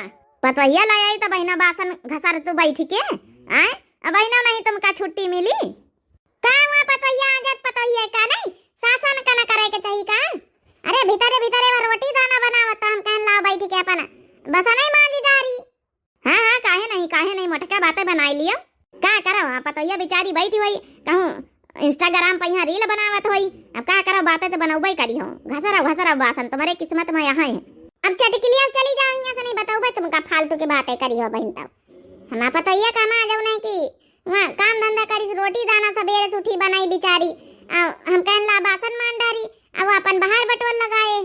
पतोहिया लाया आई तो बहिना बासन घसर तू बैठ के, आए? अब बहिना नहीं तुमका छुट्टी मिली? का हुआ पतोहिया, आजत पतोहिया का नहीं? सासन का ना करे के चाहिए का? अरे भीतरे भीतरे वो रोटी दाना बनावत, हम कहन लाओ बैठ के अपन बस नहीं मांजी जा रही। हाँ, हाँ, काहे नहीं, काहे नहीं, मोटका बातें बनाई लियो। का करो, हाँ, पतोहिया बेचारी बैठी हुई, कहूँ Instagram पे यहाँ reel बनावत हुई। अब का करो, बातें तो बनौबे करी हो। घसरव, घसरव बासन, तुम्हारे किस्मत में यहाँ है। अब चटकिलिया चली जाओ यहाँ से, नहीं बतौबे तुमका फालतू के बातें करी हो बहिन। तब हमार पतोहिया का हमार जौन है कि वहाँ काम धंधा करी, रोटी दाना सबेरे से उठी बनाई बेचारी। आ, हम कहन ला बासन मान डारी, आ वो अपन बाहर बटोर लगाए।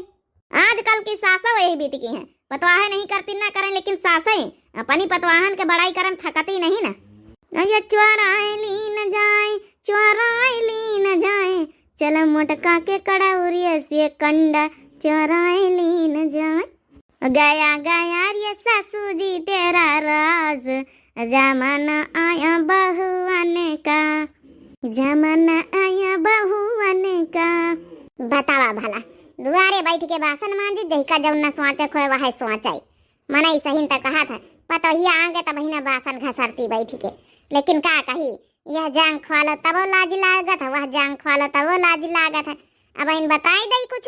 आजकल की सासो यही बीत की हैं, पतवाहे नहीं करती ना करें, लेकिन सासें अपनी पतवाहन के बड़ाई करन थकती नहीं ना। अरे चोराए ली न जाए, चोराए ली न जाए, चल मोटका के कड़ौरिया से कंडा चोराए ली न जाए। गया गया रे सासू जी तेरा राज, जमाना आया बहुअन का, जमाना आया बहुअन का। बतावा भला, दुआरे बैठ के बासन मांजे, जहिका जौन न सोचे खोए वह सोचे। मनई सहिन त कहा था, पतोहिया आगे तब ही न बासन घसरती बैठ के, लेकिन का कही, यह जांग ख्वालो तबो लाज लागत है, वह जांग ख्वालो तबो लाज लागत है। अब इन बताई दई कुछ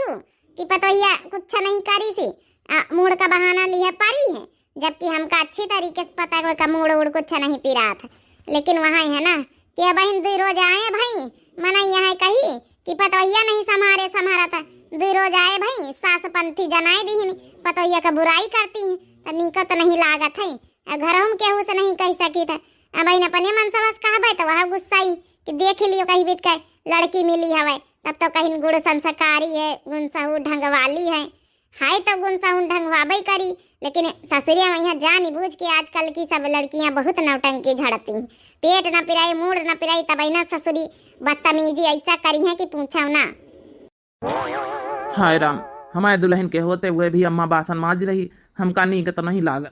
कि पतोहिया कुछ नहीं करी सी, आ, मूड़ का बहाना लिहे परी है, जबकि हमका अच्छी तरीके से पता है का मूड़ उड़ कुछ नहीं पिरात है। लेकिन वहाँ है ना कि अब इन दुई रोज आए भाई, मना यहाँ कही कि पतोहिया नहीं संभारे संभारत, दुई रोज आए भाई, सास पंथी जनाए दीहिन, पतोहिया का बुराई करती हैं, तो नीको तो नहीं लागत है। आ घरहू में केहू से नहीं कह सकी था। अब इन अपने मन से बस कहबे तो वह गुस्साई कि देख लियो कहीं बीत के लड़की मिली हवे, तब तो कहीं गुण संस्कारी है, गुण सहूर ढंग वाली है। हाय तो गुण सहूर ढंग वाबई करी, लेकिन ससुरिया में यहाँ जान बूझ के आजकल की सब लड़कियाँ बहुत नौटंकी झड़ती हैं। पेट न पिराई, मूड़ न पिराई, तब ना ससुरी बदतमीजी ऐसा करी है कि पूछो ना। हाय राम, हमारे दुल्हन के होते हुए भी अम्मा बासन माज रही, हमका नीक तो नहीं लागल,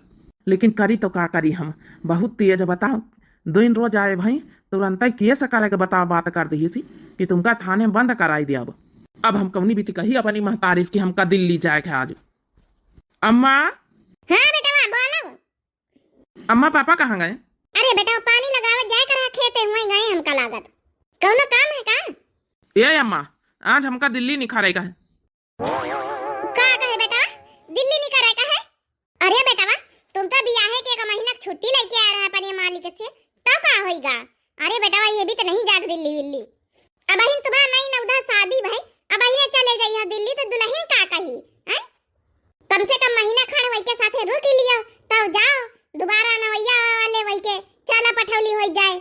लेकिन करी तो का करी हम, बहुत तेज बताओ। दिन रोज आए भाई, तुरंत ही केस करे के बताओ, बात कर दही सी कि तुमका थाने में बंद कराई दिया। अब हम कौनी बीती कही अपनी महतारिस कि हमका दिल्ली जाए के आज। अम्मा। हाँ बेटवा, बोलो। अम्मा, पापा कहाँ गए? अरे बेटा, पानी लगावे जाए करा खेते, हुए गए हमका लागत। कौनो काम है का? ए अम्मा, आज हमका दिल्ली निखारे का है। का कहे बेटा, दिल्ली निखारे का है? अरे बेटवा, तुम तो बियाहे के एक महीना के छुट्टी लेके आए रहे अपने मालिक से, तब का होइगा? अरे बेटवा, ये भी तो नहीं जाग दिल्ली विल्ली। अबहिन तुम्हार नई नवधा शादी भई, अबहिने चले जइहा दिल्ली तो दुल्हन का कही, हैं? कम से कम महीना खाड़ वही के साथे रुक लियो, तब जाओ, दोबारा नवैया वाले वही के चाला पठौली होई जाए।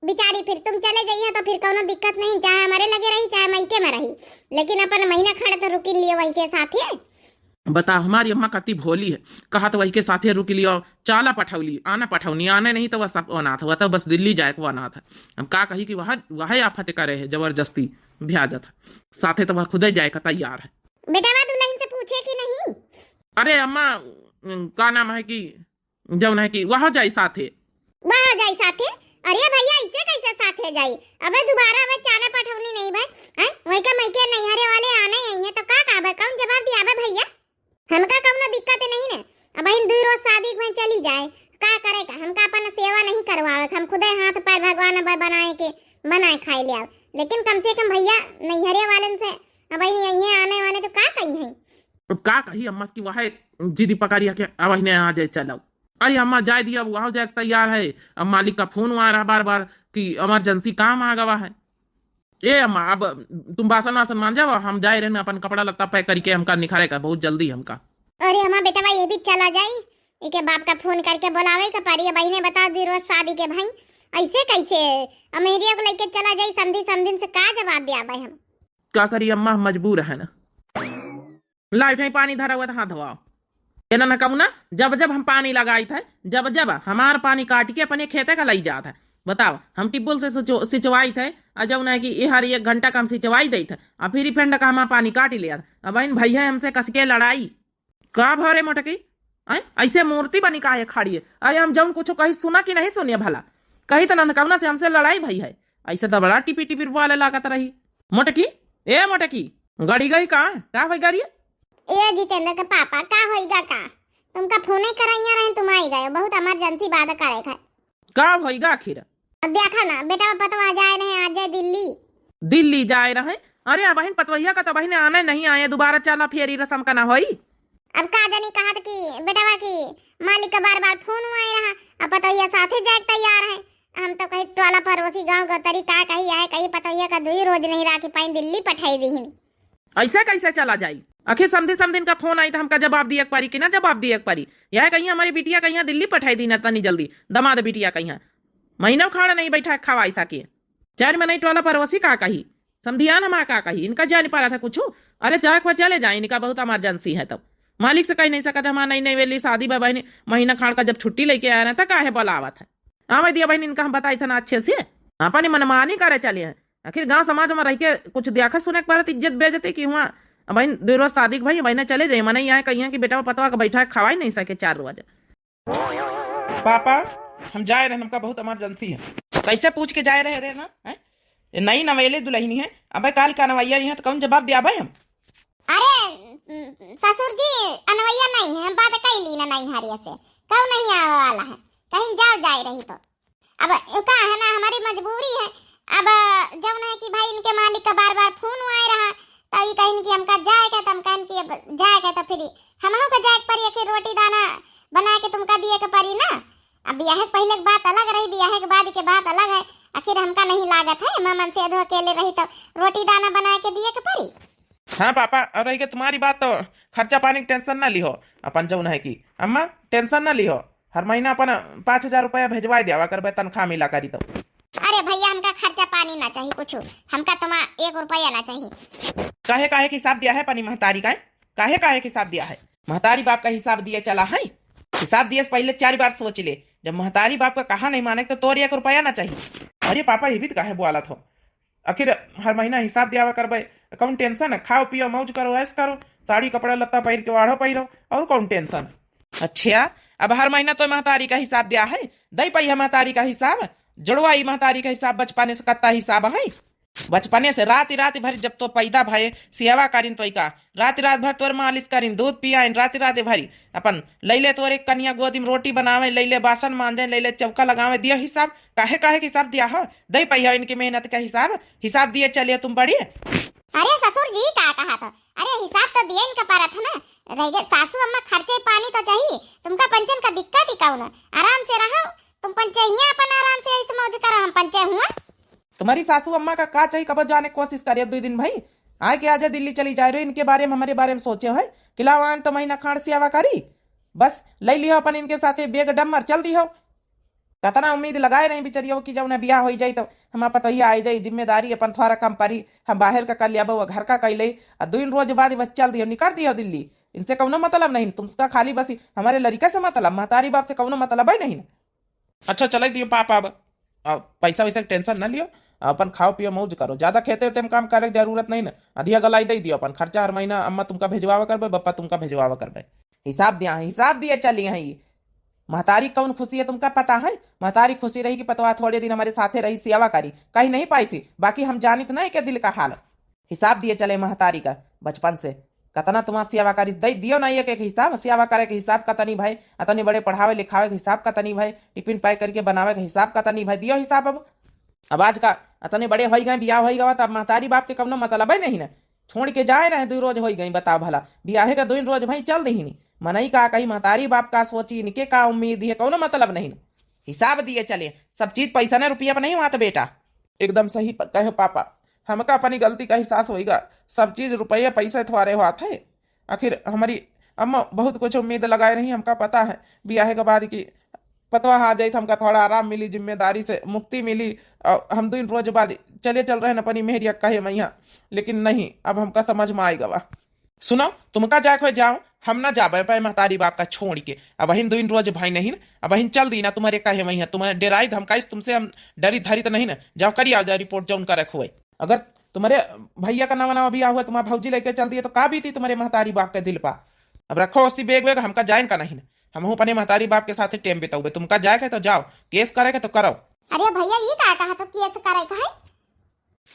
बेचारी फिर तुम चले जइहा तो फिर कौनो दिक्कत नहीं, चाहे हमारे लगे रही, चाहे मइके में रही, लेकिन अपन महीना खाड़ तो रुकिन लियो वही के साथे। बता, हमारी अम्मा कति भोली है, कहा तो वही के साथे रुक लियो, चाला पठौली, आना पठौनी, आने नहीं तो वह सब अनाथ, वह तो बस दिल्ली जाए को अनाथ है। हम का कही कि वह, वह आफत करे है, जबरदस्ती भ्याजत है, साथे तो वह खुदे जाए का तैयार है। बेटवा दुल्हन से पूछे कि नहीं? अरे अम्मा, का नाम है कि जौन है कि वह जाई साथे। वह जाई साथे? अरे भैया, ऐसे कैसे साथे जाई? अबे दोबारा अबे चाला पठौनी नहीं भाई, हैं? वही के मइके नैहरे वाले आने ही है, तो का कहबे, कौन जवाब दियाबे भैया? हमका कौनो दिक्कत नहीं ने, अबहिन दुई रोज शादी में चली जाए, का करे का? हमका अपन सेवा नहीं करवावे, हम खुदे हाथ पैर भगवान अबे बनाए के, बनाए खाए ले आवे, लेकिन कम से कम भैया नैहरे वालन से अबहिन यहीं आने वाले तो का कही है? अब का कही अम्मा की वह जिदी पकड़िया के अबहिने आ जाए चलो। अरे अम्मा जाए दिया, अब वहाँ जाए के तैयार है। अब मालिक का फोन आ रहा बार बार कि इमरजेंसी काम आ गवा है। ए अम्मा, अब तुम बासन वासन मांजा, हम जाए रहे अपन कपड़ा लत्ता पैक करके हमका निखारे का बहुत जल्दी हमका। अरे अम्मा बेटवा ये भी चला जाई, इके बाप का फोन करके बुलावे के पड़ी। अब बहिने बता दी रोज शादी के भाई, ऐसे कैसे? अब मेहरिया को लेके चला जाई समधी समधिन से का जवाब दिया भाई हम? का करी अम्मा, हम मजबूर है ना। लाइट है, पानी धरा हुआ तो हाथ धोआओ। ए नन्हकौना, जब जब हम पानी लगाइत है, जब जब हमार पानी काट के अपने खेते का लई जात है। बताओ, हम ट्यूबवेल से सिंचो-, सिंचवाइत है, और जौन है कि ये हर एक घंटा का हम सिंचवाई देइत है, और फिर फेंड का हमार पानी काट लिया। अब इन भैया हमसे कस के लड़ाई। का भरे मोटकी? आय, ऐसे मूर्ति बनी काहे खड़ी है? अरे हम जौन कुछ कही सुना कि नहीं सुनिए भला? कही तो नन्हकौना से हमसे लड़ाई भई है, ऐसे तो बड़ा टिपी टिपी बोले लागत रही। मोटकी, ए मोटकी, गड़ी गई का? का होई गड़ी? ए जितेंद्र के पापा, का होइगा का? तुमका फोन ही करैया रहे, तुम आई गए, बहुत इमरजेंसी बात करे का। का होइगा आखिर? अब देखा ना, बेटा पतवा जाए रहे, आज जाए दिल्ली। दिल्ली जाए रहे? अरे अबहिन पतवहिया का तो बहिने आने नहीं आए, दोबारा चाला फेरी रसम का ना होई। अब का जानी कहत कि बेटवा की मालिक का बार बार फोन आए रहा, अब पतवहिया साथे जाए के तैयार है। हम तो कही टोला पड़ोसी गाँव गौतरी का कही, यह कही पतवहिया का दुई रोज नहीं राखी पाई, दिल्ली पठाई दीहिन। ऐसे कैसे चला जाई? आखिर समधी समधिन का फोन आई तो हमका जवाब दिए के पड़ी कि ना जवाब दिए के पड़ी? यह कहीं हमारी बिटिया कहीं दिल्ली पठाई दी ना तनी जल्दी, दमाद बिटिया कहीं महीना खाड़ नहीं बैठा खावा ऐसा के। चार मनई टोला पड़ोसी का कही, समधियान हमार का कही, इनका जान पड़ा था कुछ। अरे जाए के चले जाए, इनका बहुत इमरजेंसी है। तब मालिक से कही नहीं सकत, हमार नई नई वेली शादी बा बहिनी, महीना खाड़ का जब छुट्टी लेके आया ना तो काहे बुलावत है? आवे दिया बहिनी, इनका हम बताई था ना अच्छे से, अपनी मनमानी करे चले हैं। आखिर गांव समाज में रह के कुछ देखा सुने के पड़त, इज्जत बेइज्जती की हुआ। अब बहिन दो रोज शादी के भाई बहिने चले जाए, मने यहाँ कहिए कि बेटा पतवा के बैठा खवाई नहीं सके चार रोज। पापा, हम जाए रहे, हमका बहुत इमरजेंसी है। कैसे पूछ के जाए रहे रे ना, हैं? ये नई नवेली दुल्हनी है, अबे काल का नवैया यहाँ तो कौन जवाब दिया भाई हम? अरे ससुर जी, अनवैया नहीं है, हम बात कई ली ना नहीं हरिया से, कहू नहीं आवे वाला है, कहीं जाओ जाए रही तो। अब का है ना, हमारी मजबूरी है। अब जौन है कि भाई इनके मालिक का बार बार फोन आए रहा, तो ये कहिन कि हमका जाए के, तो हम कहन कि अब जाए के तो फिर हमहू का जाए के पड़ी, आखिर रोटी दाना बना के तुमका दिए के पड़ी ना। अब बियाह के पहले के बात अलग रही, बियाह के बाद के बात अलग है। आखिर हमका नहीं लागत है, माँ मन से अधो अकेले रही तो रोटी दाना बना के दिए के पड़ी। हाँ पापा, और रही के तुम्हारी बात तो खर्चा पानी की टेंशन ना लिहो, अपन जौन है कि अम्मा टेंशन ना लिहो, हर महीना अपन पाँच हजार रुपया भेजवाए दिया करबे तनख्वाह मिला करी तो। अरे भैया, हमका खर्चा पानी नहीं ना चाहिए कुछ, हमका तुम्हारा एक रुपया ना चाहिए। काहे, काहे के हिसाब दिया है अपनी महतारी का? काहे, काहे के हिसाब दिया है? महतारी बाप का हिसाब दिए चला है। हिसाब दिए से पहले चार बार सोच ले। जब महतारी बाप का कहा नहीं माने तो तोर एक रुपया ना चाहिए। अरे पापा, ये भी तो काहे बोलत हो? आखिर हर महीना हिसाब दियावा करबे, कौन टेंशन है? खाओ पियो, मौज करो, ऐश करो, साड़ी कपड़ा लत्ता पहिर के वाढ़ो पहिरो, और कौन टेंशन? अच्छा, अब हर महीना तो महतारी का हिसाब दिया है, दई पाई है महतारी का हिसाब? जोड़वा ई महतारी का हिसाब, बचपने से कत्ता हिसाब है। बचपने से रात रात भर जब तो पैदा भये, सेवा करिन तो का, रात रात भर तोर मालिश करिन, दूध पियाइन, रात रात भरी अपन लैले तोरे कनिया गोदी में रोटी बनावे, लैले बासन मांजे, लैले चौका लगावे, दियो हिसाब। काहे, काहे के हिसाब दिया हो? दई पाई हो इनकी मेहनत का हिसाब, हिसाब दिए चलिए तुम बड़ी। अरे ससुर जी, का कहा था? अरे हिसाब तो दिए इनका परत है ना, रह गए सासू अम्मा, खर्चे पानी तो चाहिए। तुमका पंचन का दिक्कत ही कौन है? आराम से रहो तुम पंचे, हियाँ अपन आराम से ऐसे मौज करो, हम पंचे हुआ। तुम्हारी सासू अम्मा का का चाहिए, कब जाने कोशिश करिए दुई दिन भाई, आए के आजे दिल्ली चली जाए रहे, इनके बारे में, हमारे बारे में सोचे है कि लाओ आन तो महीना खाड़ सेवा करी, बस ले लियो अपन इनके साथे बेग डम्मर चल दी हो। कतना उम्मीद लगाए रही बिचरियो कि जौन बियाह होई जाई तो हम पतोहिया आई जाई, जिम्मेदारी अपन थोड़ा कम परी, हम बाहर का कर लिया, वो घर का कैले, आ दुइन रोज बाद बस चल दियो, निकाल दियो दिल्ली। इनसे कौनो मतलब नहीं, तुमका खाली बस हमारे लड़का से मतलब, महतारी बाप से कौनो मतलब है नहीं। अच्छा, चले दियो पापा, अब, अब पैसा वैसा के टेंशन ना लियो, अपन खाओ पियो मौज करो, ज्यादा खेते वेते में काम करे के जरूरत नहीं ना, अधिया गलाई दे दियो, अपन खर्चा हर महीना अम्मा तुमका भेजवावा करबे, बप्पा तुमका भेजवावा करबे। हिसाब दिया, हिसाब दिए चली हैं। महतारी कौन खुशी है तुमका पता है? महतारी खुशी रही कि पतवा थोड़े दिन हमारे साथे रही, सेवा करी, कहीं नहीं पाई सी, बाकी हम जानित नहीं के दिल का हाल। हिसाब दिए चले महतारी का बचपन से। कतना तुम्हार सेवा करी, दे दियो ना एक एक हिसाब, सेवा करे के हिसाब कतनी भाई, अतनी बड़े पढ़ावे लिखावे के हिसाब कतनी भाई, टिफिन पैक करके बनावे के हिसाब कतनी भाई, दियो हिसाब अब। अब आज का अतने बड़े होई गए, बियाह होई गवा, तब महतारी बाप के कौनो मतलब है नहीं ना। छोड़ के जाए रहे, दुई रोज होई गई, बताओ भला, बियाहे का दुई रोज भाई चल दीनी। मनई का कही, महतारी बाप का सोची, इनके का उम्मीद है, कौनो मतलब नहीं ना। हिसाब दिए चले, सब चीज पैसा ने रुपया पर नहीं हुआ था बेटा। एकदम सही प-, कहे पापा, हमका अपनी गलती का एहसास होइगा। सब चीज रुपये पैसे थ्वारे होत है। आखिर हमारी अम्मा बहुत कुछ उम्मीद लगाए रही, हमका पता है बियाहे के बाद कि पतवा आ जाई तो हमका थोड़ा आराम मिली, जिम्मेदारी से मुक्ति मिली, और हम दिन रोज बाद चले चल रहे हैं अपनी मेहरिया कहे मैया। लेकिन नहीं, अब हमका समझ में आए गवा। सुनो, तुमका जाए खोए जाओ, हम ना जाबे पाए महतारी बाप का छोड़ के। अब हिन दुइन रोज भाई नहीं, अब हिन चल दी ना तुम्हारे कहे मैया, तुम्हारे डेराई धमकाइस तुमसे हम डरी धरी तो नहीं ना। जाओ करी आओ जाओ रिपोर्ट जौन करे खोए। अगर तुम्हारे भैया का नवा नवा बियाह हुआ, तुम्हारे भौजी लेके चल दिए तो का बीती तुम्हारे महतारी बाप के दिल पा? अब रखो उसी बेग वेग, हमका जाए का नहीं ना। हमहू अपने महतारी बाप के साथे टेम बिताउबे, तुमका जाए के तो जाओ, केस करे के तो करो। अरे भैया, ये का कहा तो केस करे का है?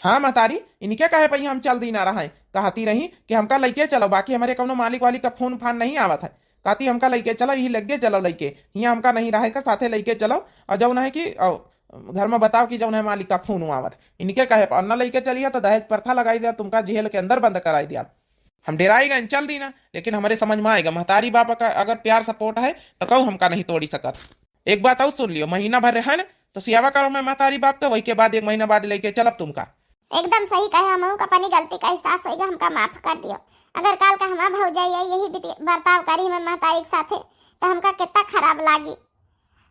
हाँ महतारी, इनके कहे पई हम चल दी ना रहे, कहती रही कि हमका लइके चलो, बाकी हमारे कौनो मालिक वालिक का फोन फान नहीं आवत है। कहती हमका लइके चलो, यही लगे चलो लइके, हियाँ हमका नहीं रहे का साथे लइके चलो, और जौन है कि, और घर में बताओ कि जौन है मालिक का फोन आवत है। इनके कहे पर ना लइके चलिए तो दहेज प्रथा लगाई दिया, तुमका जेल के अंदर बंद कराई दिया। हम डेराई गए, चल दी ना, लेकिन हमारे समझ में आएगा, महतारी बाप का अगर प्यार सपोर्ट है तो कहू हमका नहीं तोड़ी सकत। एक बात और सुन लियो, महीना भर रहे ना तो सेवा करो मैं महतारी बाप के, वही के बाद एक महीना बाद लेके चलब तुमका। एकदम सही कहे, हमहू का अपनी गलती का एहसास होइगा, हमका माफ कर दियो। अगर काल का हमार भौजाई आई, यही बीती बर्ताव करी मैं महतारी के साथे, तो हमका कितना खराब लागी।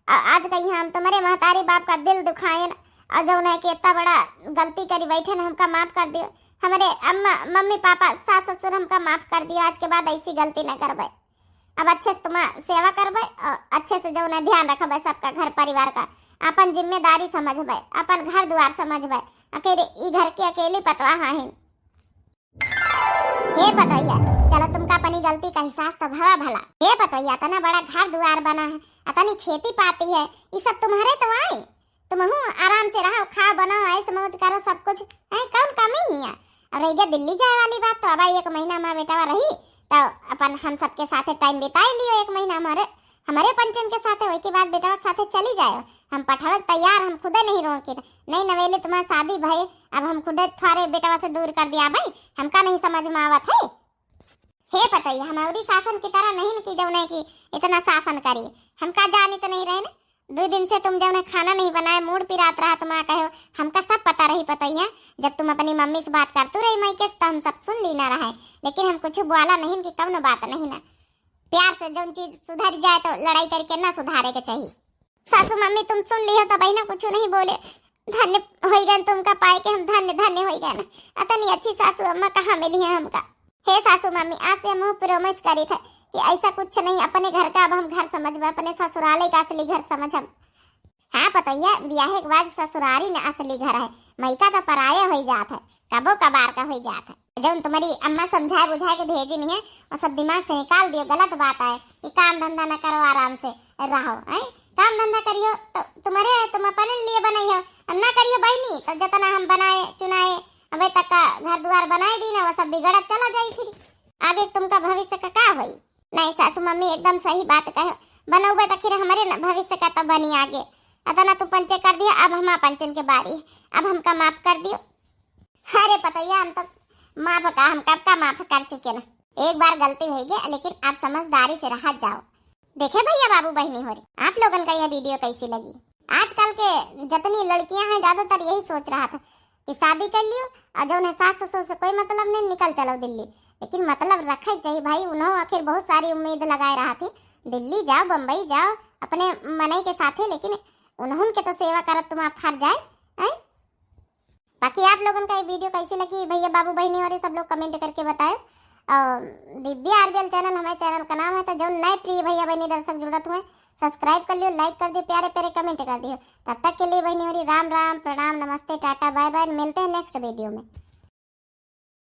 आ-, आज कहीं हम तुम्हारे महतारी बाप का दिल दुखाएन, और जौन है कि इतना बड़ा गलती करी बैठे न, हमका माफ कर दियो। हमारे अम्मा, मम्मी पापा, सास ससुर, हमका माफ कर दियो, आज के बाद ऐसी गलती न करबे। अब अच्छे से तुम्हार सेवा करबे और अच्छे से जौन है ध्यान रखबे सबका घर परिवार का, अपन जिम्मेदारी समझबे, अपन घर द्वार समझबे। आखिर ई घर की अकेली पतवा हाहिन। हे पतोहिया, चलो तुमका अपनी गलती का एहसास तो भवा भला। हे पतोहिया, इतना बड़ा घर द्वार बना है, इतनी खेती पाती है, ये सब तुम्हारे तो आए। तुमहू आराम से रहो, खाओ, बनाओ, ऐश मौज करो, सब कुछ। हैं, कौन कमी ही है? अब रह गया दिल्ली जाए वाली बात, तो अब एक महीना माँ बेटवा रही, तो अपन हम सबके साथे टाइम बिताए लियो एक महीना हमारे, हमारे पंचन के साथे, वही के बाद बेटवा के साथे चली जाए। हम पठावे के तैयार, हम खुदे नहीं रोके। नहीं नवेली तुम्हार शादी भई, अब हम खुदे थोड़े बेटवा से दूर कर दिया भाई, हमका नहीं समझ में आवत है। हे पतोहिया, हम औरी सासन की तरह नहीं न कि जौन है कि इतना सासन करी। हमका जानित नहीं रहे न, दो दिन से तुम जौन है खाना नहीं बनाए, मूड पिरात रहा तुम्हारा कहो, हमका सब पता रही पतोहिया। जब तुम अपनी मम्मी से बात करतू रही माई के, तो हम सब सुन ली ना रहे, लेकिन हम कुछ बोला नहीं कि कौनो बात नहीं ना। प्यार से जौन चीज सुधर जाए तो लड़ाई करके ना सुधारे के चाहिए। सासू मम्मी तुम सुन लियो तो बहिना कुछ नहीं बोले। धन्य होई गए तुमका पाए के हम धन्य धन्य होइ गए ना। अतनी अच्छी सासू अम्मा कहाँ मिली है हमका। हे सासू मम्मी, आज से हम प्रॉमिस करी थे कि ऐसा कुछ नहीं, अपने घर का अब हम घर समझबे, अपने ससुराले का असली घर समझब। हाँ पतोहिया, बियाहे के बाद ससुरारी न असली घर है, मइका तो पराया होइ जात है, कबो कबार का होइ जात है। जौन तुम्हारी अम्मा समझाए बुझाए के भेजी नहीं है, वो सब दिमाग से निकाल दियो, गलत बात है। कि काम धंधा न करो, आराम से रहो, हैं? काम धंधा करियो तो तुम्हारे, तुम अपने लिए बनाई हो, और ना करियो बहनी तो जितना हम बनाए चुनाए अबे तक का घर दुआर बनाए दी ना, वो सब बिगड़त चला जाई, फिर आगे तुमका भविष्य का का होई? नहीं सासू मम्मी, एकदम सही बात कहो, बनौबे तो फिर हमारे न भविष्य का तो बनी आगे। अतना तू पंचे कर दिया, अब हम पंचन के बारी, अब हमका माफ कर दियो। अरे पतोहिया, हम तो माफ का, हम कब का माफ कर चुके ना। एक बार गलती होइ गई, लेकिन आप समझदारी से रहा जाओ। देखे भैया बाबू बहनी होरी, आप लोगन का यह वीडियो कैसी लगी? आजकल के जितनी लड़कियां हैं, ज्यादातर यही सोच रहा था कि शादी कर लियो और जौन है सास ससुर से कोई मतलब नहीं, निकल चलो दिल्ली। लेकिन मतलब रखे चाहिए भाई, उन्हों आखिर बहुत सारी उम्मीद लगाए रहा थी, दिल्ली जाओ, बम्बई जाओ अपने मनई के साथे, लेकिन उन्हों के तो सेवा करत तुम्हारा फर्ज आए, हैं? बाकी आप लोगन का ये वीडियो कैसी लगी भैया बाबू बहनी होरी सब लोग कमेंट करके बताओ। और दिव्या आरबीएल चैनल हमारे चैनल का नाम है, तो जौन नए प्रिय भैया बहनी दर्शक जुड़त हुए, सब्सक्राइब कर लियो, लाइक कर दियो, प्यारे प्यारे कमेंट कर दियो। तब तक के लिए बहनी होरी राम राम, प्रणाम, नमस्ते, टाटा, बाय बाय, मिलते हैं नेक्स्ट वीडियो में।